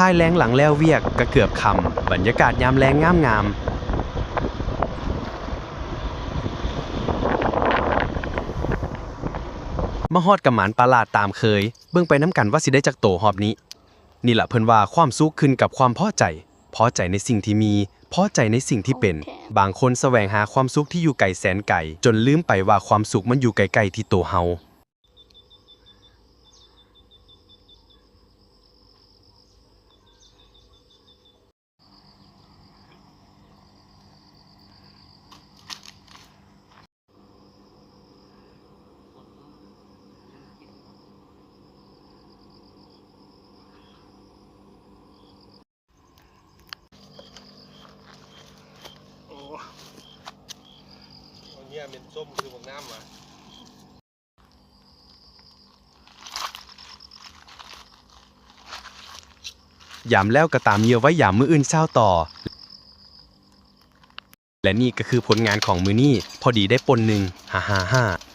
ທ້າຍແລງຫຼັງແລ້ວວຽກກະເກືອບຄ່ຳ, ບັນຍາກາດຍາມແລງງາມໆ. ມາຮອດກະໝານປາຫຼາດຕາມເຄີຍ, ເບິ່ງໄປນຳກັນວ່າຊິໄດ້ຈັກໂຕຮອບນີ້. ນີ້ລະເພິ່ນວ່າຄວາມສຸກຂຶ້ນກັບຄວາມພໍໃຈ, ພໍໃຈໃນສິ່ງທີ່ມີ, ພໍໃຈໃນສິ່ງທີ່ເປັນ. ບາງຄົນສະແຫວງຫາຄວາມສຸກທີ່ຢູ່ໄກແສນໄກ, ຈົນລືມໄປວ່າຄວາມສຸກມັນຢູ່ໃກ້ໆທີ່ໂຕເຮົາ. ໂອ້ ເອົາເຫຍື່ອເໝັນສົ້ມຄືບັກນ້ຳຫວາ. ຍາມແລ້ວກະຕາມເຫຍື່ອໄວ້ຍາມມື້ອື່ນເຊົ້າຕໍ່. ແລະນີ້ກະຄືຜົນງານຂອງມື້ນີ້, ພໍດີໄດ້ປົ່ນໜຶ່ງ, ຫາໆໆ.